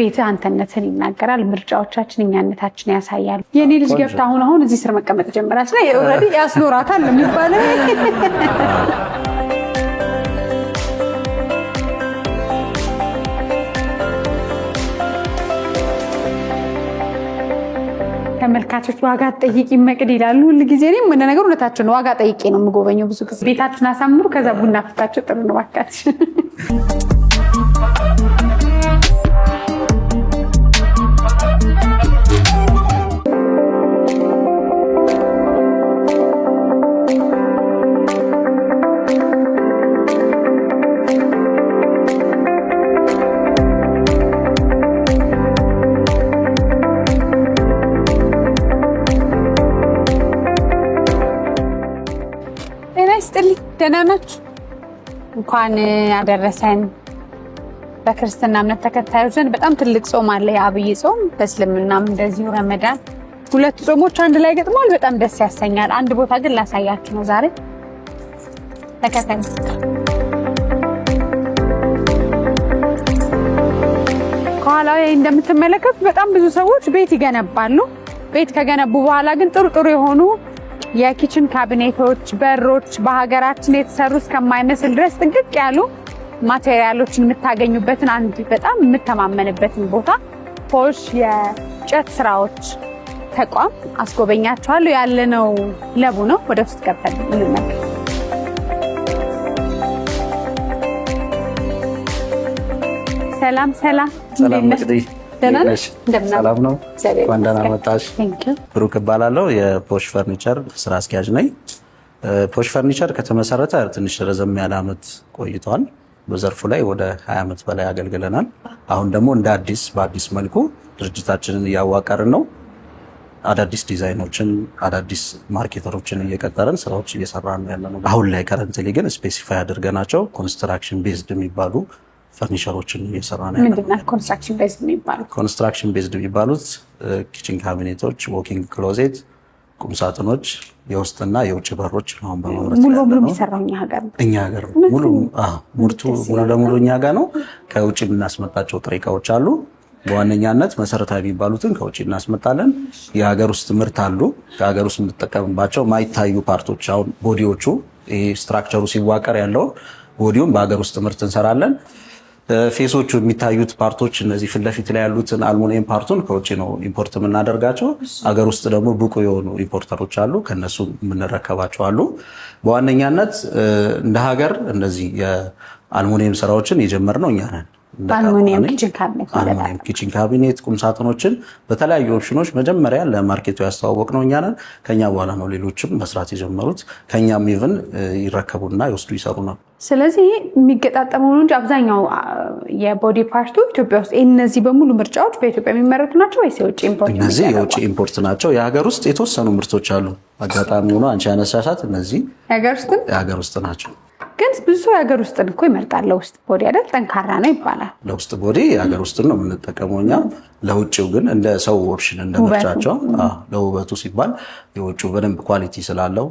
ቤት አንተነትን ይናገራል። ምርጫዎቻችን እኛነታችን ያሳያሉ። የኔ ልጅ ገብታ አሁን አሁን እዚህ ስር መቀመጥ ጀምራች ላይ already ያስኖራታል ነው የሚባለው። ተመልካቾች ዋጋ ጠይቂ መቅድ ይላሉ ሁል ጊዜ። እኔም እንደ ነገሩ እውነታቸው ነው። ዋጋ ጠይቄ ነው የምጎበኘው ብዙ ጊዜ። ቤታችሁን አሳምሩ፣ ከዛ ቡና ፍታችሁ ጥሩ ነው እባካችሁ። ጤና ይስጥልኝ። ደህና ናችሁ? እንኳን አደረሰን። በክርስትና እምነት ተከታዮች ዘንድ በጣም ትልቅ ጾም አለ፣ የአብይ ጾም። በእስልምናም እንደዚሁ ረመዳን። ሁለቱ ጾሞች አንድ ላይ ገጥመዋል። በጣም ደስ ያሰኛል። አንድ ቦታ ግን ላሳያችሁ ነው ዛሬ። ተከታይ ከኋላ እንደምትመለከቱት በጣም ብዙ ሰዎች ቤት ይገነባሉ። ቤት ከገነቡ በኋላ ግን ጥሩ ጥሩ የሆኑ የ kitchen cabinet ኦች፣ በሮች በሀገራችን የተሰሩ እስከማይመስል ድረስ ጥንቅቅ ያሉ material ኦችን የምታገኙበትን አንድ በጣም የምተማመንበትን ቦታ ፖሽ የእንጨት ስራዎች ተቋም አስጎበኛችኋለሁ። ያለነው ለቡ ነው። ወደ ውስጥ ገብተን እንመልከት። ሰላም ሰላም። ሰላም መቅዲ፣ ሰላም ነው። እንኳን ደህና መጣሽ። ብሩክ እባላለሁ፣ የፖሽ ፈርኒቸር ስራ አስኪያጅ ነኝ። ፖሽ ፈርኒቸር ከተመሰረተ ትንሽ ረዘም ያለ ዓመት ቆይቷል። በዘርፉ ላይ ወደ 20 ዓመት በላይ አገልግለናል። አሁን ደግሞ እንደ አዲስ በአዲስ መልኩ ድርጅታችንን እያዋቀርን ነው። አዳዲስ ዲዛይኖችን፣ አዳዲስ marketer ኦችን እየቀጠርን ስራዎች እየሰራን ያለ ነው። አሁን ላይ currently ግን specify አድርገናቸው construction based የሚባሉ ፈርኒቸሮችን እየሰራ ነው ያለው። ምንድን ናት construction based የሚባሉት? construction based የሚባሉት kitchen cabinet ኦች፣ walking closet፣ ቁምሳጥኖች፣ የውስጥና የውጭ በሮች አሁን በማምረት ሙሉ በሙሉ የሚሰራው እኛ ሀገር ነው። እኛ ሀገር ነው። ሙሉ ምርቱ ሙሉ ለሙሉ እኛ ጋር ነው። ከውጭ የምናስመጣቸው ጥሬ እቃዎች አሉ። በዋነኛነት መሰረታዊ የሚባሉትን ከውጭ እናስመጣለን። የሀገር ውስጥ ምርት አሉ። ከሀገር ውስጥ የምንጠቀምባቸው ማይታዩ part ኦች አሁን body ዎቹ፣ ይሄ structure ኡ ሲዋቀር ያለው body ውም በሀገር ውስጥ ምርት እንሰራለን። face ኦቹ የሚታዩት part ኦች እነዚህ ፊት ለፊት ላይ ያሉትን አልሙኒየም part ኡን ከውጭ ነው import የምናደርጋቸው። አገር ውስጥ ደግሞ ብቁ የሆኑ importer ኦች አሉ፣ ከነሱ የምንረከባቸው አሉ። በዋነኛነት እንደ ሀገር እነዚህ የአልሙኒየም ስራዎችን የጀመርነው እኛ ነን። አልሙኒየም kitchen cabinet፣ ቁምሳጥኖችን በተለያዩ ኦፕሽኖች መጀመሪያ ለ market ኡ ያስተዋወቅነው እኛ ነን። ከኛ በኋላ ነው ሌሎችም መስራት የጀመሩት። ከኛም even ይረከቡና ይወስዱ ይሰሩ ነው። ስለዚህ የሚገጣጠመው ነው እንጂ አብዛኛው የ body part ኡ ኢትዮጵያ ውስጥ እነዚህ በሙሉ ምርጫዎች በኢትዮጵያ የሚመረቱ ናቸው ወይስ የውጭ import? እነዚህ የውጭ import ናቸው። የሀገር ውስጥ የተወሰኑ ምርቶች አሉ። አጋጣሚ ሆኖ አንቺ ያነሳሻት እነዚህ የሀገር ውስጥ ናቸው። ግን ብዙ ሰው የሀገር ውስጥን እኮ ይመርጣል። ለውስጥ body አይደል ጠንካራ ነው ይባላል። ለውስጥ body የሀገር ውስጥን ነው የምንጠቀመው እኛ። ለውጭው ግን እንደ ሰው option እንደ ምርጫቸው ለውበቱ ሲባል የውጭው በደንብ quality ስላለው፣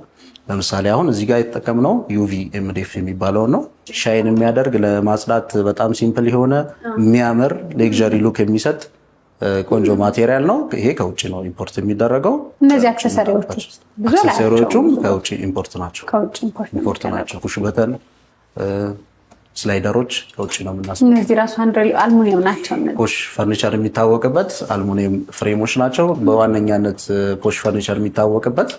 ለምሳሌ አሁን እዚህ ጋር የተጠቀምነው UV MDF የሚባለው ነው። shine የሚያደርግ፣ ለማጽዳት በጣም simple የሆነ፣ የሚያምር luxury look የሚሰጥ ቆንጆ material ነው። ይሄ ከውጭ ነው import የሚደረገው። እነዚህ accessory ዎቹም ከውጭ import ናቸው። import ናቸው። push button፣ slider ኦች ከውጭ ነው የምናስ እነዚህ ራሱ አልሙኒየም ናቸው። ፖሽ ፈርኒቸር የሚታወቅበት አልሙኒየም frame ኦች ናቸው። በዋነኛነት ፖሽ ፈርኒቸር የሚታወቅበት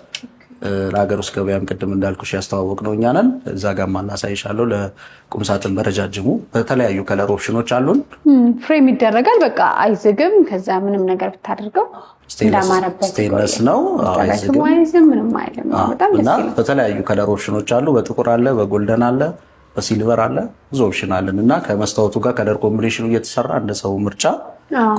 ለሀገር ውስጥ ገበያም ቅድም እንዳልኩሽ ያስተዋወቅነው እኛ ነን። እዛ ጋር ማናሳይሻለሁ። ለቁምሳጥን በረጃጅሙ በተለያዩ color option ኦች አሉን። frame ይደረጋል። በቃ አይዝግም። ከዛ ምንም ነገር ብታደርገው እንዳማረበት stainless ነው፣ አይዝግም፣ ምንም አይልም። በጣም እና በተለያዩ color option ኦች አሉ። በጥቁር አለ፣ በ golden አለ፣ በ silver አለ። ብዙ option አለን እና ከመስታወቱ ጋር color combination ኡ እየተሰራ እንደ ሰው ምርጫ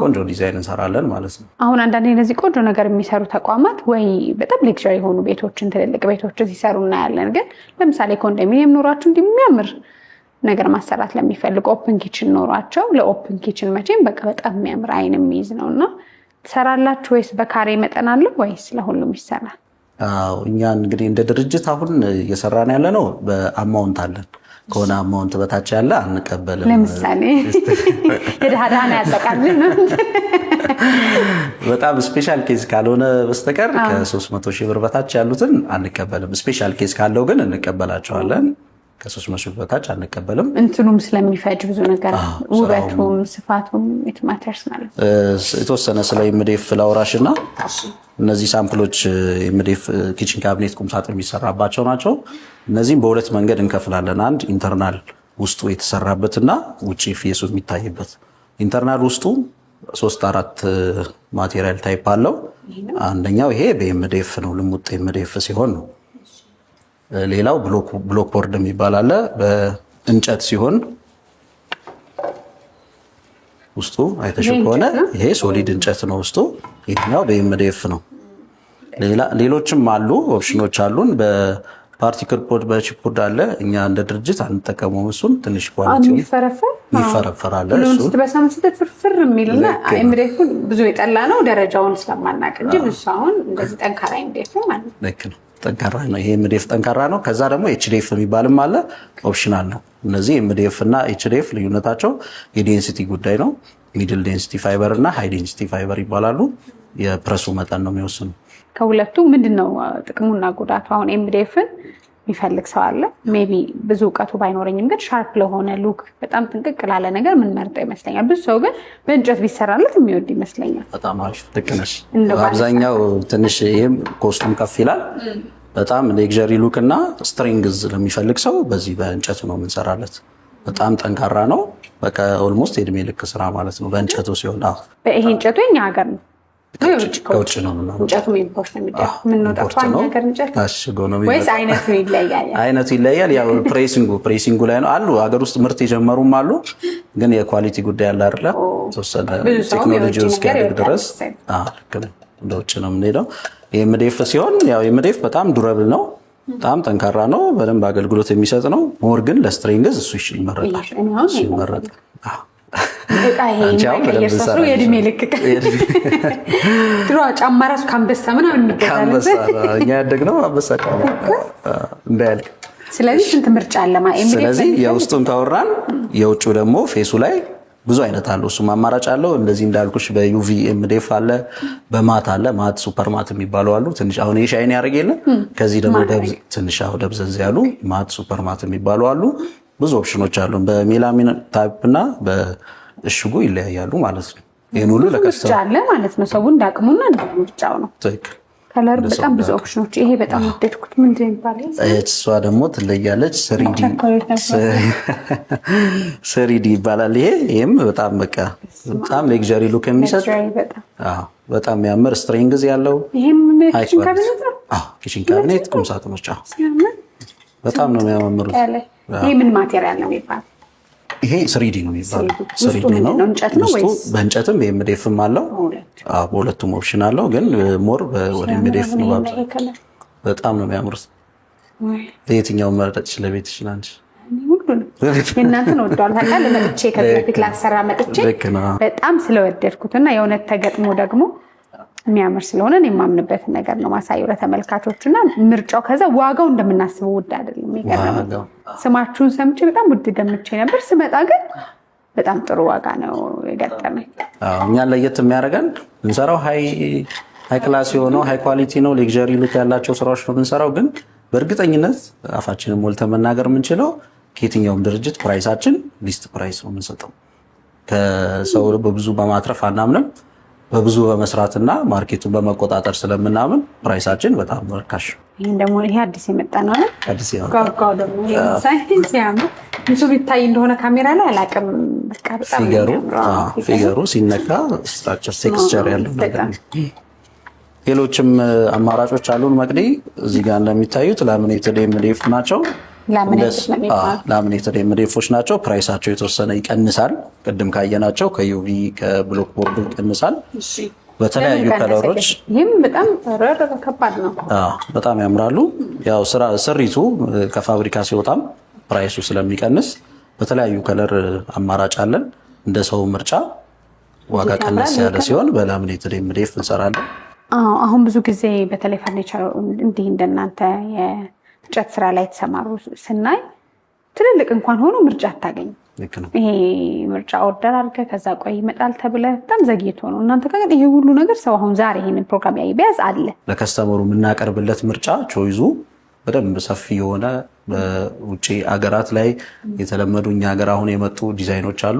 ቆንጆ ዲዛይን እንሰራለን ማለት ነው። አሁን አንዳንድ እነዚህ ቆንጆ ነገር የሚሰሩ ተቋማት ወይ በጣም luxury የሆኑ ቤቶችን፣ ትልልቅ ቤቶችን ሲሰሩ እናያለን። ግን ለምሳሌ ኮንዶሚኒየም ኖሯቸው እንዲህ የሚያምር ነገር ማሰራት ለሚፈልጉ፣ open kitchen ኖሯቸው ለ open kitchen መቼም በቃ በጣም የሚያምር አይን የሚይዝ ነው እና ትሰራላችሁ ወይስ በካሬ መጠን አለው ወይስ ለሁሉም ይሰራል? አዎ፣ እኛ እንግዲህ እንደ ድርጅት አሁን እየሰራን ያለ ነው በ amount አለን። ከሆነ amount በታች ያለ አንቀበልም። ለምሳሌ የድሃ ድሃን ያጠቃልን። በጣም special case ካልሆነ በስተቀር ከ300 ሺህ ብር በታች ያሉትን አንቀበልም። Special case ካለው ግን እንቀበላቸዋለን። ከ300 ሺህ ብር በታች አንቀበልም። እንትኑም ስለሚፈጅ ብዙ ነገር ውበቱም ስፋቱም it matters ማለት ነው። የተወሰነ ስለ MDF ላውራሽ እና እነዚህ sample ኦች MDF kitchen cabinet፣ ቁምሳጥን የሚሰራባቸው ናቸው። እነዚህም በሁለት መንገድ እንከፍላለን። አንድ internal ውስጡ የተሰራበትና ውጭ face ኡ የሚታይበት። Internal ውስጡ ሶስት አራት material type አለው። አንደኛው ይሄ በ MDF ነው፣ ልሙጥ MDF ሲሆን ነው። ሌላው block board የሚባል አለ፣ በእንጨት ሲሆን ውስጡ አይተሽው ከሆነ ይሄ solid እንጨት ነው ውስጡ። ይሄኛው በ MDF ነው። ሌሎችም አሉ፣ ኦፕሽኖች አሉን። በ particle board በ chipboard አለ። እኛ እንደ ድርጅት አንጠቀመውም እሱን። ትንሽ quality የሚፈረፈር የሚፈረፈር አለ። እሱ ስትበሳም ፍርፍር የሚልና MDF ኡን ብዙ የጠላ ነው ደረጃውን ስለማናውቅ እንጂ ብዙ አሁን እንደዚህ ጠንካራ MDF ማለት ነው። ልክ ነው። ጠንካራ ነው። ይሄ MDF ጠንካራ ነው። ከዛ ደግሞ HDF የሚባልም አለ፣ optional ነው። እነዚህ MDF እና HDF ልዩነታቸው የ density ጉዳይ ነው። Middle density fiber እና high density fiber ይባላሉ። የፕረሱ መጠን ነው የሚወስኑ። ከሁለቱ ምንድን ነው ጥቅሙና ጉዳቱ? አሁን MDF ን የሚፈልግ ሰው አለ። Maybe ብዙ እውቀቱ ባይኖረኝም ግን sharp ለሆነ look በጣም ጥንቅቅ ላለ ነገር የምንመርጠው ይመስለኛል። ብዙ ሰው ግን በእንጨት ቢሰራለት የሚወድ ይመስለኛል። በጣም አሪፍ፣ ልክ ነሽ። አብዛኛው ትንሽ ይህም cost ኡም ከፍ ይላል። በጣም luxury look እና strength ለሚፈልግ ሰው በዚህ በእንጨቱ ነው የምንሰራለት። በጣም ጠንካራ ነው። በቃ almost የእድሜ ልክ ስራ ማለት ነው በእንጨቱ ሲሆን። ይሄ እንጨቱ የኛ ሀገር ነው፣ ከውጭ ነው። እንጨቱ import ነው የሚደረግ። ምነው ጠፋ እኛ ሀገር እንጨት ታሽጎ ነው ወይስ አይነቱ ይለያል? አይነቱ ይለያል። ያው pressing ኡ ላይ ነው አሉ። ሀገር ውስጥ ምርት የጀመሩም አሉ። ግን የ quality ጉዳይ አለ አይደለ? ተወሰነ ቴክኖሎጂ እስኪያድግ ድረስ ልክ ነው። ወደ ውጭ ነው የምንሄደው። MDF ሲሆን ያው MDF በጣም durable ነው፣ በጣም ጠንካራ ነው፣ በደንብ አገልግሎት የሚሰጥ ነው። More ግን ለ strength እሱ ይመረጣል። እሱ ይመረጣል። እቃ ይሄ የማይቀየር ሰው የእድሜ ልክ ድሮ ጫማ ራሱ ከአንበሳ ምናምን ከአንበሳ እኛ ያደግነው አንበሳ ጫማ እንዳያልቅ። ስለዚህ ስንት ምርጫ አለ። ስለዚህ የውስጡን ካወራን የውጭው ደግሞ face ኡ ላይ ብዙ አይነት አለው። እሱም አማራጭ አለው። እንደዚህ እንዳልኩሽ በ UV MDF አለ፣ በ matte አለ። Matte super matte የሚባሉ አሉ። ትንሽ አሁን ይሄ shine ያደርግ የለ ከዚህ ደግሞ ትንሽ አሁን ደብዘዝ ያሉ matte super matte የሚባሉ አሉ። ብዙ ኦፕሽኖች አሉ። በ melamine type እና በእሽጉ ይለያያሉ ማለት ነው። ይህን ሁሉ ምርጫ ለ customer አለ ማለት ነው። ሰው እንዳቅሙና እንደ ምርጫው ነው። ትክክል። Color በጣም ብዙ ኦፕሽኖች። ይሄ በጣም ወደድኩት። ምንድን ነው የሚባለው? እሷ ደግሞ ትለያለች። 3D ይባላል። ይሄም በጣም በቃ በጣም luxury look የሚሰጥ በጣም የሚያምር strength ያለው ይሄም kitchen cabinet ነው። Kitchen cabinet፣ ቁም ሳጥኖች በጣም ነው የሚያማምሩት። ይሄ ምን material ነው የሚባለው? ይሄ 3D ነው የሚባለው። 3D ነው ውስጡ በእንጨትም በ MDF ም አለው። በሁለቱም option አለው፣ ግን more ወደ MDF ነው በአብዛኛው። በጣም ነው የሚያምሩት። ለየትኛው መረጥሽ ለቤትሽ አንቺ? ሁሉንም የእናንተን ወደዋል። ታውቃለህ፣ መጥቼ ከዚህ በፊት ላሰራ መጥቼ በጣም ስለወደድኩት እና የእውነት ተገጥሞ ደግሞ የሚያምር ስለሆነ እኔ የማምንበትን ነገር ነው ማሳየው ለተመልካቾች እና ምርጫው ከዛ ዋጋው እንደምናስበው ውድ አይደለም። የሚገርመው ስማችሁን ሰምቼ በጣም ውድ ገምቼ ነበር። ስመጣ ግን በጣም ጥሩ ዋጋ ነው የገጠመኝ። እኛን ለየት የሚያደርገን የምንሰራው high class የሆነው high quality ነው፣ luxury look ያላቸው ስራዎች ነው የምንሰራው። ግን በእርግጠኝነት አፋችንን ሞልተን መናገር የምንችለው ከየትኛውም ድርጅት price ኣችን least price ነው የምንሰጠው። ከሰው በብዙ በማትረፍ አናምንም። በብዙ በመስራትና market ኡን በመቆጣጠር ስለምናምን price ኣችን በጣም ርካሽ። ይህን ደግሞ ይሄ አዲስ የመጣ ነው አይደል? አዲስ የመጣ ጓጓው ደግሞ ይሄ ሲያምር እንትኑ ይታይ እንደሆነ ካሜራ ላይ አላውቅም። በቃ በጣም ነው Figure ኡ የሚያምረው። Figure ኡ ሲነካ structure texture ያለው ነገር ነው። ሌሎችም አማራጮች አሉን። መቅዲ እዚህ ጋር እንደሚታዩት laminated MDF ናቸው። Laminated ነው የሚባለው። Laminated MDF ኦች ናቸው። Price ኣቸው የተወሰነ ይቀንሳል። ቅድም ካየናቸው ከ UV ከ block board ኡ ይቀንሳል። እሺ በተለያዩ ለምን ቀነሰ color ኦች ግን? ይህም በጣም ረር ከባድ ነው። አዎ፣ በጣም ያምራሉ። ያው ስራ ስሪቱ ከፋብሪካ ሲወጣም price ኡ ስለሚቀንስ በተለያዩ color አማራጭ አለን። እንደ ሰው ምርጫ ዋጋ ቀነስ ያለ ሲሆን በ laminated MDF እንሰራለን። አዎ አሁን ብዙ ጊዜ በተለይ ፈርኒቸር እንዲህ እንደናንተ የእንጨት ስራ ላይ የተሰማሩ ስናይ ትልልቅ እንኳን ሆኖ ምርጫ አታገኝም። ልክ ነው። ይሄ ምርጫ order አድርገህ ከዛ ቆይ ይመጣል ተብለህ በጣም ዘግይቶ ነው። እናንተ ጋር ግን ይሄ ሁሉ ነገር ሰው አሁን ዛሬ ይሄንን ፕሮግራም ያየ ቢያዝ አለ። ለ customer ኡ የምናቀርብለት ምርጫ choice ኡ በደንብ ሰፊ የሆነ፣ በውጭ አገራት ላይ የተለመዱ እኛ ሀገር አሁን የመጡ ዲዛይኖች አሉ።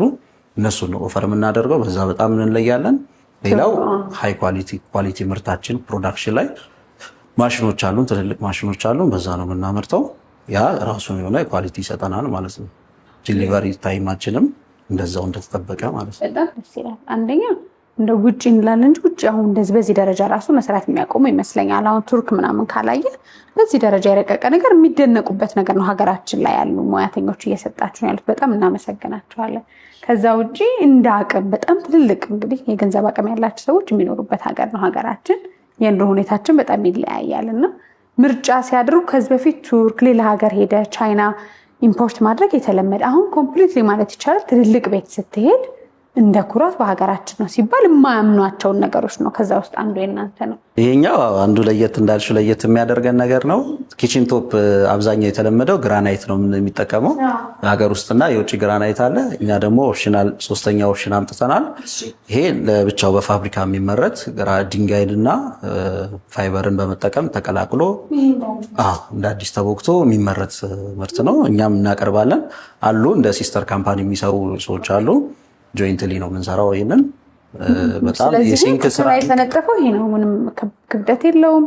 እነሱን ነው offer የምናደርገው። በዛ በጣም እንለያለን። ሌላው high quality quality ምርታችን production ላይ ማሽኖች አሉን፣ ትልልቅ ማሽኖች አሉን። በዛ ነው የምናመርተው። ያ ራሱን የሆነ quality ይሰጠናል ማለት ነው። Delivery time ኣችንም እንደዛው እንደተጠበቀ ማለት ነው። በጣም ደስ ይላል። አንደኛ እንደ ውጭ እንላለን እንጂ ውጭ አሁን እንደዚህ በዚህ ደረጃ ራሱ መስራት የሚያቆሙ ይመስለኛል። አሁን ቱርክ ምናምን ካላየ በዚህ ደረጃ የረቀቀ ነገር የሚደነቁበት ነገር ነው። ሀገራችን ላይ ያሉ ሙያተኞች እየሰጣችሁ ነው ያሉት፣ በጣም እናመሰግናቸዋለን። ከዛ ውጭ እንደ አቅም በጣም ትልልቅ እንግዲህ የገንዘብ አቅም ያላቸው ሰዎች የሚኖሩበት ሀገር ነው ሀገራችን። የኑሮ ሁኔታችን በጣም ይለያያል እና ምርጫ ሲያደርጉ ከዚህ በፊት ቱርክ፣ ሌላ ሀገር ሄደ ቻይና import ማድረግ የተለመደ፣ አሁን completely ማለት ይቻላል ትልልቅ ቤት ስትሄድ እንደ ኩራት በሀገራችን ነው ሲባል የማያምኗቸውን ነገሮች ነው። ከዛ ውስጥ አንዱ የእናንተ ነው። ይሄኛው አንዱ ለየት እንዳልሽው ለየት የሚያደርገን ነገር ነው። Kitchen top አብዛኛው የተለመደው ግራናይት ነው የሚጠቀመው፣ ሀገር ውስጥና የውጭ ግራናይት አለ። እኛ ደግሞ optional ሶስተኛ option አምጥተናል። ይሄ ለብቻው በፋብሪካ የሚመረት ድንጋይንና ፋይበርን በመጠቀም ተቀላቅሎ እንደ አዲስ ተቦክቶ የሚመረት ምርት ነው። እኛም እናቀርባለን። አሉ እንደ sister company የሚሰሩ ሰዎች አሉ። Jointly ነው የምንሰራው። ይህንን በጣም የ sink ስራ የተነጠፈው ይሄ ነው። ምንም ክብደት የለውም።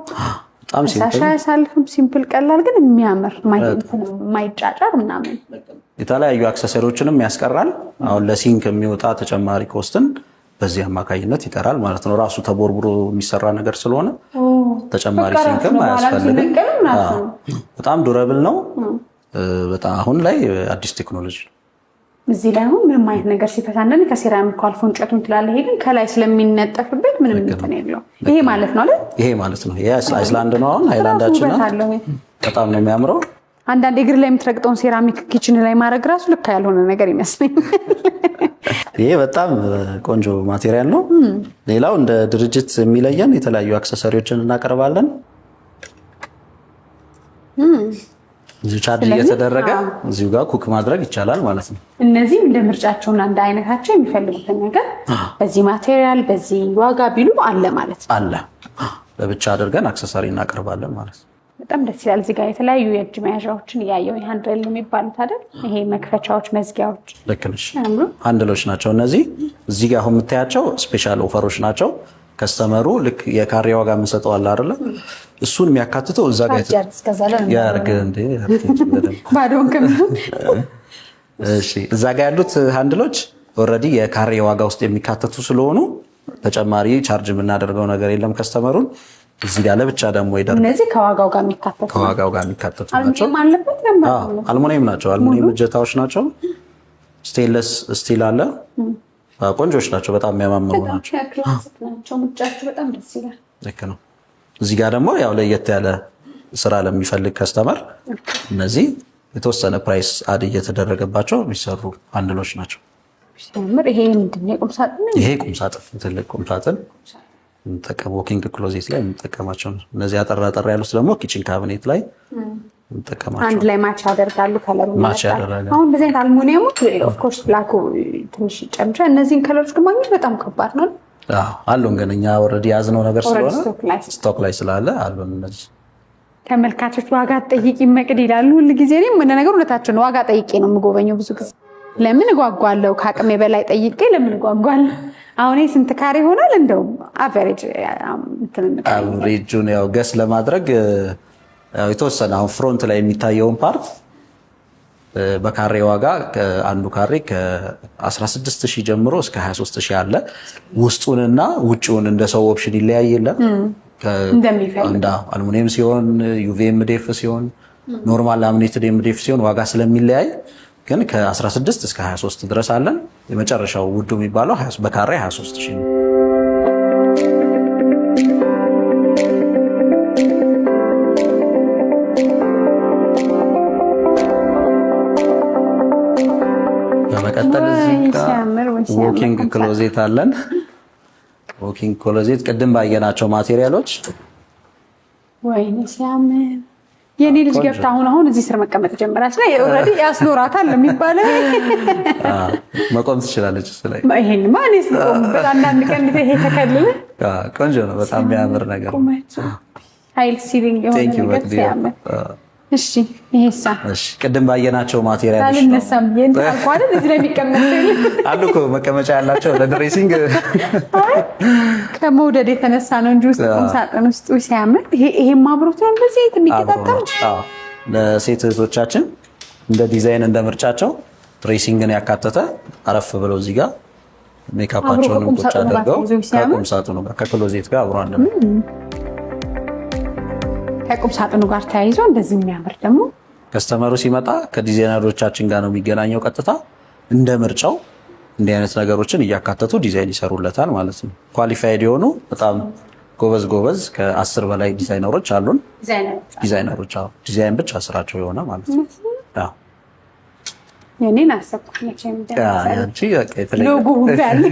በጣም ፈሳሽ አያሳልፍም። Simple፣ ቀላል ግን የሚያምር፣ የማይጫጫር ምናምን። የተለያዩ accessory ዎችንም ያስቀራል። አሁን ለ sink የሚወጣ ተጨማሪ cost ን በዚህ አማካኝነት ይቀራል ማለት ነው። ራሱ ተቦርቡሮ የሚሰራ ነገር ስለሆነ ተጨማሪ sink ም አያስፈልግም። በጣም durable ነው። በጣም አሁን ላይ አዲስ ቴክኖሎጂ ነው። እዚህ ላይ አሁን ምንም አይነት ነገር ሲፈሳ አንዳንዴ ከሴራሚክ አልፎ እንጨቱን ትላለህ። ይሄ ግን ከላይ ስለሚነጠፍበት ምንም እንትን የለውም። ይሄ ማለት ነው አይደል? ይሄ ማለት ነው። ይሄ island ነው። አሁን island ኣችን በጣም ነው የሚያምረው። አንዳንድ እግር ላይ የምትረግጠውን ሴራሚክ kitchen ላይ ማድረግ ራሱ ልክ ያልሆነ ነገር ይመስለኛል። ይሄ በጣም ቆንጆ material ነው። ሌላው እንደ ድርጅት የሚለየን የተለያዩ accessory ዎችን እናቀርባለን። እዚሁ ቻርጅ እየተደረገ እዚሁ ጋር cook ማድረግ ይቻላል ማለት ነው። እነዚህም እንደ ምርጫቸውና እንደ አይነታቸው የሚፈልጉትን ነገር በዚህ material በዚህ ዋጋ ቢሉ አለ ማለት ነው። አለ፣ ለብቻ አድርገን accessory እናቀርባለን ማለት ነው። በጣም ደስ ይላል። እዚህ ጋር የተለያዩ የእጅ መያዣዎችን እያየሁ handle የሚባሉት አይደል? ይሄ መክፈቻዎች፣ መዝጊያዎች። ልክ ነሽ። Handle ኦች ናቸው እነዚህ። እዚህ ጋር አሁን የምታያቸው special offer ኦች ናቸው። Customer ኡ ልክ የካሬ ዋጋ የምንሰጠው አለ አይደለ? እሱን የሚያካትተው እዛ ጋር ያርግ እንዴ። ባዶን ከሚሆን። እሺ፣ እዛ ጋር ያሉት handle ኦች already የካሬ ዋጋ ውስጥ የሚካተቱ ስለሆኑ ተጨማሪ charge የምናደርገው ነገር የለም customer ኡን። እዚህ ጋር ለብቻ ደግሞ ይደርጋል። እነዚህ ከዋጋው ጋር የሚካተቱ ከዋጋው ጋር የሚካተቱ ናቸው። አለበት። አልሙኒየም ናቸው። አልሙኒየም እጀታዎች ናቸው። Stainless steel አለ። ቆንጆች ናቸው። በጣም የሚያማምሩ ናቸው። ናቸው። ምርጫቸው በጣም ደስ ይላል። ልክ ነው። እዚህ ጋር ደግሞ ያው ለየት ያለ ስራ ለሚፈልግ customer እነዚህ የተወሰነ price add እየተደረገባቸው የሚሰሩ handle ኦች ናቸው። ሲያምር! ይሄ ምንድን ነው? የቁም ሳጥን ነው። ይሄ ቁም ሳጥን፣ ትልቅ ቁም ሳጥን የምንጠቀም walking closet ላይ የምንጠቀማቸው ነው። እነዚህ አጠር አጠር ያሉት ደግሞ kitchen cabinet ላይ የምንጠቀማቸው። አንድ ላይ match ያደርጋሉ። Color ኡ Match ያደርጋሉ። አሁን በዚህ አይነት አልሙኒየሙ of course black ኡ ትንሽ ይጨምራል። እነዚህን color ኦች ግን ማግኘት በጣም ከባድ ነው። አዎ አሉን፣ ግን እኛ already የያዝነው ነገር ስለሆነ Stock ላይ Stock ላይ ስላለ አሉን እነዚህ። ተመልካቾች ዋጋ ጠይቂ መቅድ ይላሉ ሁል ጊዜ። እኔም እንደ ነገሩ እውነታቸው ነው። ዋጋ ጠይቄ ነው የምጎበኘው ብዙ ጊዜ። ለምን እጓጓለሁ? ከአቅሜ በላይ ጠይቄ ለምን እጓጓለሁ? አሁን ይሄ ስንት ካሬ ይሆናል? እንደውም average? Average ኡን ያው guess ለማድረግ ያው የተወሰነ አሁን front ላይ የሚታየውን part በካሬ ዋጋ አንዱ ካሬ ከ16 ሺህ ጀምሮ እስከ 23 ሺህ አለ። ውስጡንና ውጭውን እንደ ሰው option ይለያይ የለም። እንደሚፈልግ። አልሙኒየም ሲሆን፣ UV MDF ሲሆን፣ normal laminated MDF ሲሆን ዋጋ ስለሚለያይ ግን ከ16 እስከ 23 ድረስ አለን። የመጨረሻው ውዱ የሚባለው በካሬ 23 ሺህ ነው። በመቀጠል እዚህ ጋር walking closet አለን። Walking closet ቅድም ባየናቸው material ኦች። ወይኔ ሲያምር! የኔ ልጅ ገብታ አሁን አሁን እዚህ ስር መቀመጥ ጀምራች ላይ already ያስኖራታል የሚባለው። መቆም ትችላለች እሱ ላይ። ይሄንማ እኔ ስቆምበት አንዳንድ ቀን ይሄ ተከልለ ቆንጆ ነው። በጣም የሚያምር ነገር ነው። High ceiling የሆነ ነገር ሲያምር። እሺ ይሄሳ? እሺ ቅድም ባየናቸው material ኦች አልነሳም አይደል? እዚህ ላይ የሚቀመጥ አሉ እኮ መቀመጫ ያላቸው ለ dressing ከመውደድ የተነሳ ነው እንጂ ውስጥ ቁም ሳጥን ውስጥ ሲያምር። ይሄም አብሮት ነው እንደዚህ የሚገጣጠም። ለሴት እህቶቻችን እንደ ዲዛይን እንደ ምርጫቸው dressing ን ያካተተ አረፍ ብለው እዚህ ጋር ሜካፓቸውን ቁጭ አድርገው ከቁም ሳጥኑ ጋር ከ closet ጋር አብሮ አንድ ነው። ከቁም ሳጥኑ ጋር ተያይዞ እንደዚህ የሚያምር ደግሞ customer ኡ ሲመጣ ከዲዛይነሮቻችን ጋር ነው የሚገናኘው። ቀጥታ እንደ ምርጫው እንዲህ አይነት ነገሮችን እያካተቱ ዲዛይን ይሰሩለታል ማለት ነው። Qualified የሆኑ በጣም ጎበዝ ጎበዝ ከ10 በላይ ዲዛይነሮች አሉን። ዲዛይነሮች አዎ፣ ዲዛይን ብቻ ስራቸው የሆነ ማለት ነው። አዎ የኔን አሰብኩት መቼም ሎጎ ሁሉ ያለ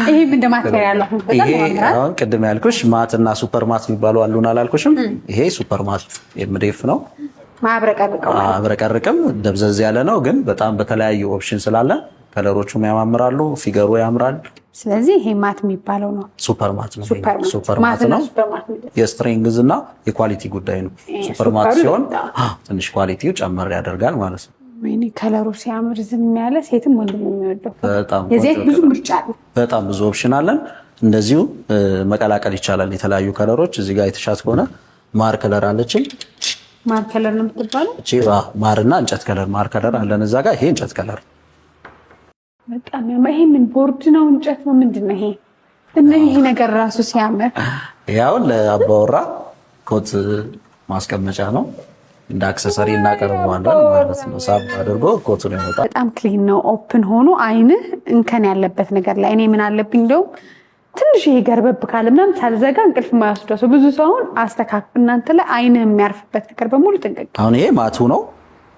ይሄም እንደ material አሁን በጣም ያምራል። አሁን ቅድም ያልኩሽ matte እና super matte የሚባሉ አሉን አላልኩሽም? ይሄ super matte MDF ነው። አብረቀርቅም ደብዘዝ ያለ ነው፣ ግን በጣም በተለያዩ option ስላለ color ኦቹም ያማምራሉ፣ figure ኡ ያምራል። ስለዚህ ይሄ matte የሚባለው ነው፣ super matte ነው። Super matte ነው። የ strength እና የ quality ጉዳይ ነው። Super matte ሲሆን ትንሽ quality ው ጨመር ያደርጋል ማለት ነው። ወይኔ color ኡ ሲያምር ዝም ያለ ሴትም ወንድም የሚወደው የዚህ ብዙ ምርጫ አለ። በጣም ብዙ option አለን። እንደዚሁ መቀላቀል ይቻላል የተለያዩ color ኦች። እዚህ ጋር የተሻት ከሆነ ማር color አለችን። ማር color ነው የምትባለው እቺ ማርና እንጨት color፣ ማር color አለን እዛ ጋር። ይሄ እንጨት color በጣም ያምራል። ይሄ ምን ቦርድ ነው? እንጨት ነው? ምንድን ነው ይሄ? እና ይሄ ነገር ራሱ ሲያምር ያው ለአባወራ ኮት ማስቀመጫ ነው። እንደ accessory እናቀርበዋለን ማለት ነው። ሳብ አድርጎ ኮቱን ያወጣል። በጣም clean ነው። Open ሆኖ አይንህ እንከን ያለበት ነገር ላይ እኔ ምን አለብኝ እንደውም ትንሽ ይሄ ገርበብ ካለ ምናምን ሳልዘጋ እንቅልፍ የማይወስደው ሰው ብዙ ሰውን አስተካክል። እናንተ ላይ አይንህ የሚያርፍበት ነገር በሙሉ ጥንቅቅ። አሁን ይሄ matte ኡ ነው።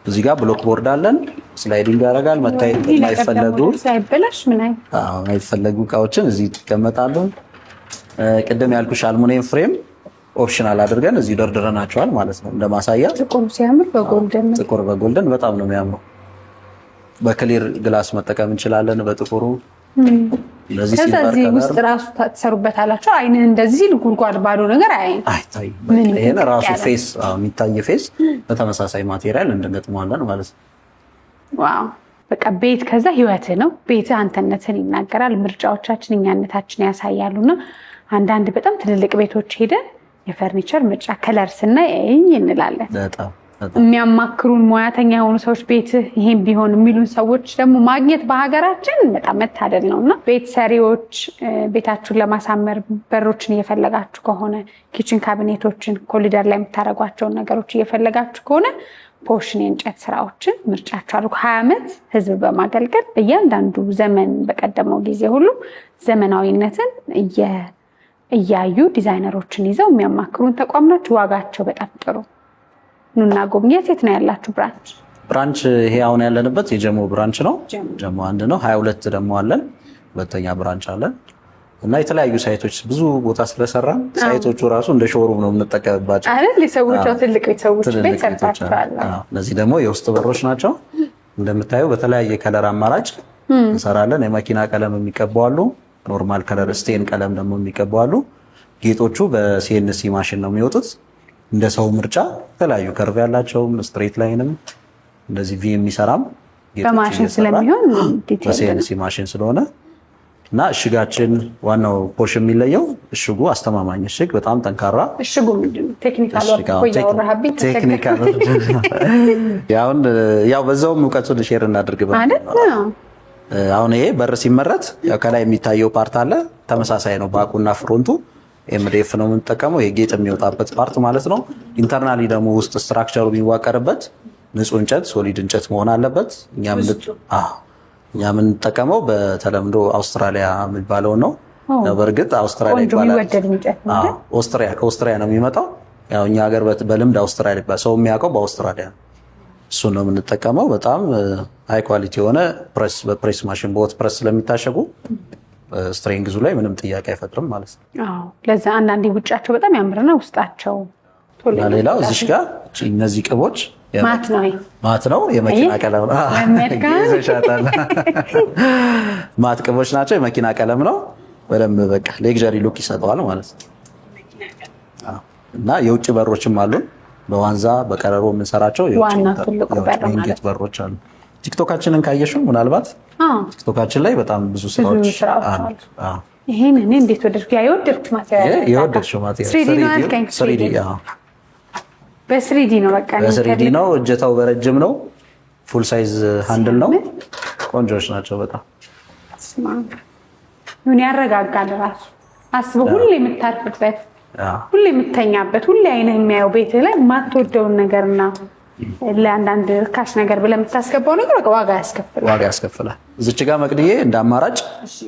እዚህ ጋር block board አለን። Sliding ያደርጋል። መታየት የማይፈለጉ ሳይበላሽ ምን የማይፈለጉ እቃዎችን እዚህ ይቀመጣሉ። ቅድም ያልኩሽ አልሙኒየም frame optional አድርገን እዚሁ ደርድረናቸዋል ማለት ነው። እንደ ማሳያ ጥቁር ሲያምር በ golden ጥቁር በ golden በጣም ነው የሚያምረው። በ clear glass መጠቀም እንችላለን። በጥቁሩ ከዛ እዚህ ውስጥ ራሱ ትሰሩበታላችሁ። አይንህ እንደዚህ ሲል ጉድጓድ ባዶ ነገር አይታይም። ይሄን ራሱ face የሚታይ face በተመሳሳይ material እንገጥመዋለን ማለት ነው። Wow በቃ ቤት ከዛ ህይወትህ ነው። ቤት አንተነትን ይናገራል። ምርጫዎቻችን እኛነታችን ያሳያሉና አንዳንድ በጣም ትልልቅ ቤቶች ሄደን የፈርኒቸር ምርጫ color ስናይ እንላለን። የሚያማክሩን ሙያተኛ የሆኑ ሰዎች ቤት ይሄን ቢሆን የሚሉን ሰዎች ደግሞ ማግኘት በሀገራችን በጣም መታደል ነው እና ቤት ሰሪዎች ቤታችሁን ለማሳመር በሮችን እየፈለጋችሁ ከሆነ kitchen cabinet ኦችን፣ ኮሊደር ላይ የምታደርጓቸውን ነገሮች እየፈለጋችሁ ከሆነ ፖሽን የእንጨት ስራዎችን ምርጫችሁ አድርጉ። 20 ዓመት ህዝብ በማገልገል በእያንዳንዱ ዘመን በቀደመው ጊዜ ሁሉ ዘመናዊነትን እያዩ ዲዛይነሮችን ይዘው የሚያማክሩን ተቋም ናቸው። ዋጋቸው በጣም ጥሩ። ኑና ጎብኘት። የት ነው ያላችሁ branch? Branch ይሄ አሁን ያለንበት የጀሞ branch ነው። ጀሞ አንድ ነው። 22 ደግሞ አለን፣ ሁለተኛ branch አለን እና የተለያዩ site ኦች ብዙ ቦታ ስለሰራን site ኦቹ ራሱ እንደ showroom ነው የምንጠቀምባቸው አይደል? የሰዎች ትልቅ ቤተሰቦች ቤት ሰርታችኋል። እነዚህ ደግሞ የውስጥ በሮች ናቸው። እንደምታየው በተለያየ color አማራጭ እንሰራለን። የመኪና ቀለም የሚቀቡ አሉ፣ normal color stain ቀለም ደግሞ የሚቀቡ አሉ። ጌጦቹ በ CNC machine ነው የሚወጡት። እንደ ሰው ምርጫ የተለያዩ curve ያላቸውም straight line ም እንደዚህ V የሚሰራም በማሽን ስለሚሆን በ CNC machine ስለሆነ እና እሽጋችን ዋናው ፖሽ የሚለየው እሽጉ አስተማማኝ እሽግ፣ በጣም ጠንካራ እሽጉ ምንድን ነው? Technical Technical ያው በዛውም እውቀቱን share እናድርግ። አሁን ይሄ በር ሲመረት ያው ከላይ የሚታየው part አለ፣ ተመሳሳይ ነው። Back ኡና front ኡ MDF ነው የምንጠቀመው፣ ይሄ ጌጥ የሚወጣበት part ማለት ነው። Internally ደግሞ ውስጥ structure ኡ የሚዋቀርበት ንጹህ እንጨት solid እንጨት መሆን አለበት። እኛ የምንጠቀመው በተለምዶ አውስትራሊያ የሚባለው ነው። በእርግጥ አውስትራሊያ ይባላል፣ ከኦስትሪያ ነው የሚመጣው። ያው እኛ ሀገር በልምድ አውስትራሊያ ይባላል፣ ሰው የሚያውቀው በአውስትራሊያ ነው። እሱን ነው የምንጠቀመው። በጣም high quality የሆነ press በ press machine በ hot press ስለሚታሸጉ strength ኡ ላይ ምንም ጥያቄ አይፈጥርም ማለት ነው። አዎ ለዛ አንዳንዴ ውጫቸው በጣም ያምርና ውስጣቸው እና ሌላው እዚሽ ጋር እነዚህ ቅቦች matte ነው፣ matte ነው፣ የመኪና ቀለም ነው። Matte ቅቦች ናቸው፣ የመኪና ቀለም ነው። በደንብ በቃ luxury look ይሰጠዋል ማለት ነው። እና የውጭ በሮችም አሉን። በዋንዛ በቀረሮ የምንሰራቸው የውጭ በሮች አሉ። ቲክቶካችንን ካየሽው ምናልባት ቲክቶካችን ላይ በጣም ብዙ ስራዎች አሉ። ይሄን እኔ እንዴት ወደድኩ! ያ የወደድኩት material የወደድሽው material 3D ነው ያልከኝ? 3D አዎ፣ በ 3D ነው። በቃ በ 3D ነው። እጀታው በረጅም ነው። Full size handle ነው። ቆንጆች ናቸው በጣም። ምን ያረጋጋል ራሱ አስበው። ሁሌ የምታርፍበት፣ ሁሌ የምተኛበት፣ ሁሌ አይንህ የሚያየው ቤትህ ላይ የማትወደውን ነገርና ለአንዳንድ ርካሽ ነገር ብለህ የምታስገባው ነገር በቃ ዋጋ ያስከፍላል፣ ዋጋ ያስከፍላል። እዚች ጋር መቅድዬ እንደ አማራጭ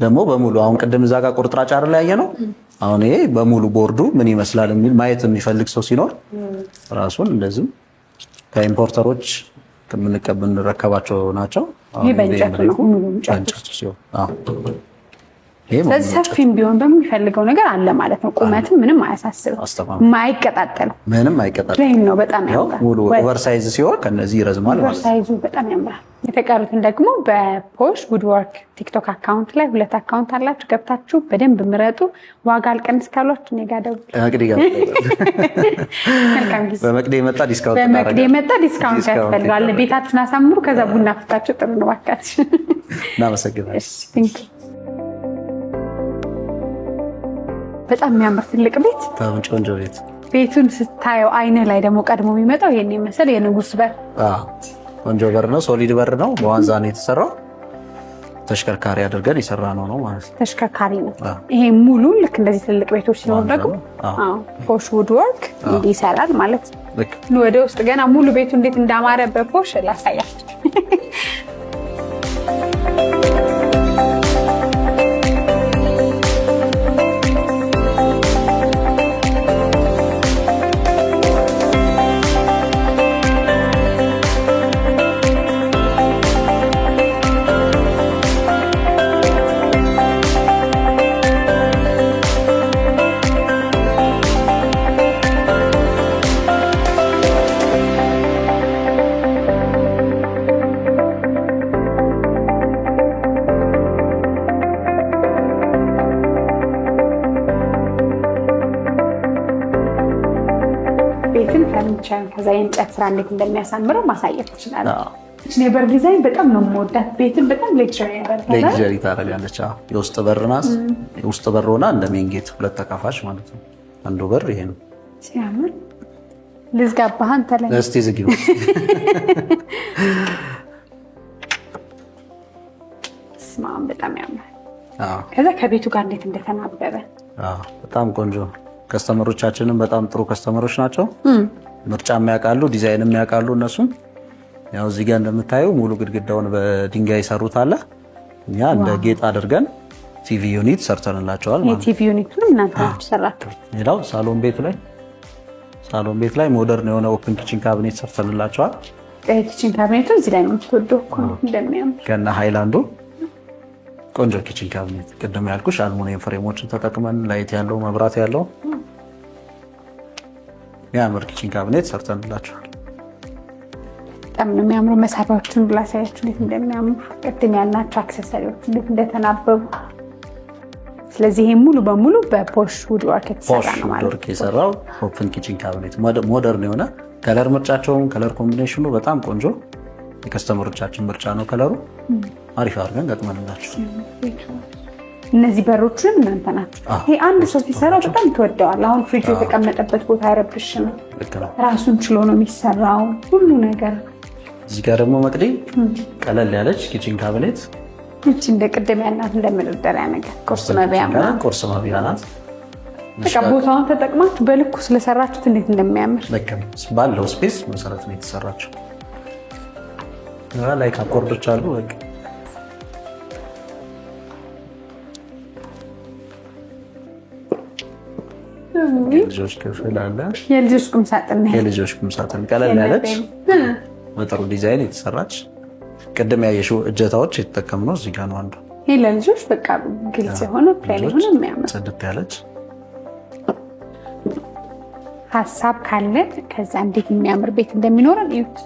ደግሞ በሙሉ አሁን ቅድም እዛ ጋር ቁርጥራጭ አይደል ያየ ነው። አሁን ይሄ በሙሉ ቦርዱ ምን ይመስላል የሚል ማየት የሚፈልግ ሰው ሲኖር ራሱን እንደዚህም ከ importer ኦች የምንረከባቸው ናቸው። ይሄ በእንጨቱ ነው፣ ሙሉ እንጨቱ ሲሆን ስለዚህ ሰፊም ቢሆን በሚፈልገው ነገር አለ ማለት ነው። ቁመትም ምንም አያሳስብም፣ አይቀጣጠልም፣ ምንም አይቀጣጠልም ነው። በጣም ያምራል። ሙሉ oversize ሲሆን ከነዚህ ይረዝማል ማለት ነው። Oversize ኡ በጣም ያምራል። የተቀሩትን ደግሞ በፖሽ ውድወርክ ቲክቶክ account ላይ ሁለት account አላችሁ፣ ገብታችሁ በደንብ ምረጡ። ዋጋ አልቀንስ ካሏችሁ እኔ ጋር ደውሉ። መልካም ጊዜ። በመቅዲ የመጣ discount በመቅዲ የመጣ discount ያስፈልጋል። ቤታችሁን አሳምሩ፣ ከዛ ቡና ፍታችሁ ጥሩ ነው። እባካችሁ። እናመሰግናለን። በጣም የሚያምር ትልቅ ቤት፣ ቆንጆ ቤት። ቤቱን ስታየው አይንህ ላይ ደግሞ ቀድሞ የሚመጣው ይሄን የመሰለ የንጉስ በር፣ ቆንጆ በር ነው። Solid በር ነው። በዋንዛ ነው የተሰራው። ተሽከርካሪ አድርገን የሰራ ነው ነው ማለት ነው። ተሽከርካሪ ነው ይሄ ሙሉ። ልክ እንደዚህ ትልቅ ቤቶች ሲኖሩ ደግሞ ፖሽ ውድ ወርክ እንዲህ ይሰራል ማለት ነው። ወደ ውስጥ ገና ሙሉ ቤቱ እንዴት እንዳማረ በፖሽ ላሳያችሁ። ቤትን ፈርኒቸርን ከዛ የእንጨት ስራ እንዴት እንደሚያሳምረው ማሳየት ትችላለህ። የበር ዲዛይን በጣም ነው የምወዳት። ቤትን በጣም luxury ያደርጋል። Luxury ታደርጋለች። የውስጥ በር ናት። የውስጥ በር ሆና እንደ main gate ሁለት ተካፋች ማለት ነው። አንዱ በር ይሄ ነው። ሲያምር ልዝጋባህ አንተ ላይ እስቲ ዝጊው። ስማ በጣም ያምራል። ከዛ ከቤቱ ጋር እንዴት እንደተናበበ በጣም ቆንጆ። Customer ኦቻችንም በጣም ጥሩ customer ኦች ናቸው። ምርጫ የሚያውቃሉ፣ ዲዛይን የሚያውቃሉ። እነሱም ያው እዚህ ጋር እንደምታዩ ሙሉ ግድግዳውን በድንጋይ ይሰሩት አለ። እኛ እንደ ጌጥ አድርገን TV unit ሰርተንላቸዋል ማለት ነው። የ TV unit ኡንም እናንተ ናችሁ ሰራችሁ። ሌላው ሳሎን ቤት ላይ ሳሎን ቤት ላይ modern የሆነ open kitchen cabinet ሰርተንላቸዋል። Kitchen cabinet ኡ እዚህ ላይ ነው የምትወደው እኮ እንደሚያምር ከነ ሃይላንዱ ቆንጆ kitchen cabinet ቅድም ያልኩሽ አልሙኒየም frame ኦችን ተጠቅመን light ያለው መብራት ያለው የሚያምር kitchen cabinet ሰርተንላቸዋል። በጣም ነው የሚያምሩ። መሳቢያዎቹን ላሳያችሁ እንዴት እንደሚያምሩ፣ ቅድም ያልናቸው accessory ዎች እንዴት እንደተናበቡ። ስለዚህ ይሄ ሙሉ በሙሉ በፖሽ ውድ ወርክ የተሰራ ነው ማለት ነው። የሰራው open kitchen cabinet modern የሆነ color ምርጫቸውም color combination ኡ በጣም ቆንጆ የ customer ኦቻችን ምርጫ ነው። Color ኡ አሪፍ አድርገን ገጥመንላቸው። እነዚህ በሮችን እናንተ ናቸው። ይሄ አንድ ሰው ሲሰራው በጣም ትወደዋል። አሁን ፍሪጅ የተቀመጠበት ቦታ አይረብሽም። ራሱን ችሎ ነው የሚሰራው ሁሉ ነገር። እዚህ ጋር ደግሞ መቅዲ ቀለል ያለች kitchen cabinet ይቺ እንደ ቅድም ያልናት እንደ መደርደሪያ ነገር ቁርስ መብያ ቁርስ መብያ ናት። በቃ ቦታውን ተጠቅማችሁ በልኩ ስለሰራችሁት እንዴት እንደሚያምር ባለው space መሰረት ነው የተሰራችው። ላይ cupboard ኦች አሉ። በቃ የልጆች ክፍል አለ። የልጆች ቁም ሳጥን የልጆች ቁም ሳጥን ቀለል ያለች በጥሩ ዲዛይን የተሰራች ቅድም ያየሽው እጀታዎች የተጠቀምነው እዚህ ጋር ነው አንዱ። ይህ ለልጆች በቃ ግልጽ የሆነ plain የሆነ የሚያምር ጽድት ያለች ሀሳብ ካለን ከዛ እንዴት የሚያምር ቤት እንደሚኖረን እዩት።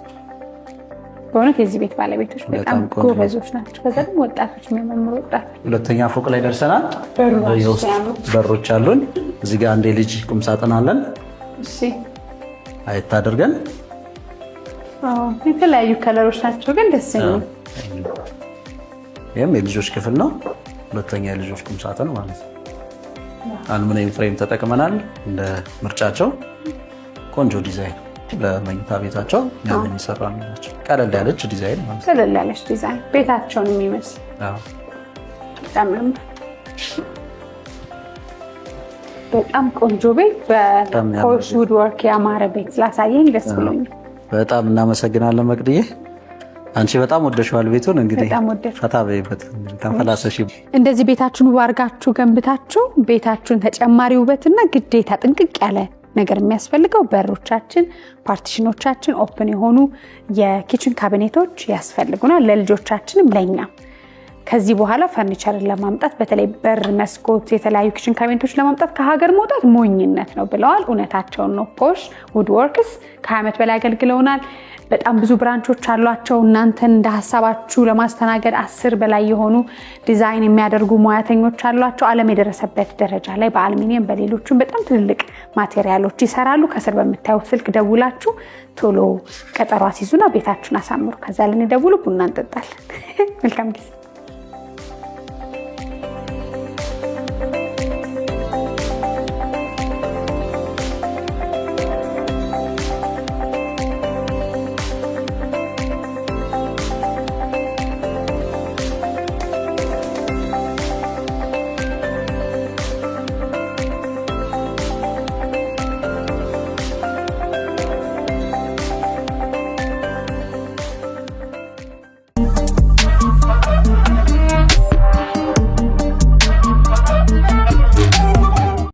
በእውነት የዚህ ቤት ባለቤቶች በጣም ጎበዞች ናቸው። ከዛ ደግሞ ወጣቶች፣ የሚያማምሩ ወጣቶች። ሁለተኛ ፎቅ ላይ ደርሰናል። የውስጥ በሮች አሉን። እዚህ ጋር አንድ የልጅ ቁምሳጥን አለን። አየት አድርገን የተለያዩ color ኦች ናቸው ግን ደስ የሚሉ። ይህም የልጆች ክፍል ነው። ሁለተኛ የልጆች ቁምሳጥን ማለት ነው። አልሙኒየም frame ተጠቅመናል። እንደ ምርጫቸው ቆንጆ ዲዛይን ለመኝታ ቤታቸው ያንን የሰራ ናቸው። ቀለል ያለች ዲዛይን ማለት ነው። ቀለል ያለች ዲዛይን ቤታቸውን የሚመስል፣ በጣም በጣም ቆንጆ ቤት፣ በፖሽ wood work ያማረ ቤት ስላሳየኝ ደስ ብሎኛል። በጣም እናመሰግናለን መቅድዬ። አንቺ በጣም ወደሽዋል ቤቱን። እንግዲህ ፈታ በይበት፣ ተንፈላሰሽ። እንደዚህ ቤታችሁን ውብ አድርጋችሁ ገንብታችሁ ቤታችሁን ተጨማሪ ውበትና ግዴታ ጥንቅቅ ያለ ነገር የሚያስፈልገው በሮቻችን፣ partition ኦቻችን፣ open የሆኑ የ kitchen cabinet ኦች ያስፈልጉናል ለልጆቻችንም ለእኛም። ከዚህ በኋላ ፈርኒቸርን ለማምጣት በተለይ በር፣ መስኮት፣ የተለያዩ kitchen cabinet ኦች ለማምጣት ከሀገር መውጣት ሞኝነት ነው ብለዋል። እውነታቸውን ነው። ፖሽ Wood Works ከ20 ዓመት በላይ አገልግለውናል። በጣም ብዙ branch ኦች አሏቸው። እናንተን እንደ ሀሳባችሁ ለማስተናገድ 10 በላይ የሆኑ ዲዛይን የሚያደርጉ ሙያተኞች አሏቸው። ዓለም የደረሰበት ደረጃ ላይ በአልሚኒየም በሌሎቹም በጣም ትልልቅ material ኦች ይሰራሉ። ከስር በምታዩት ስልክ ደውላችሁ ቶሎ ቀጠሮ አስይዙና ቤታችሁን አሳምሩ። ከዛ ልን ደውሉ፣ ቡና እንጠጣለን። መልካም ጊዜ።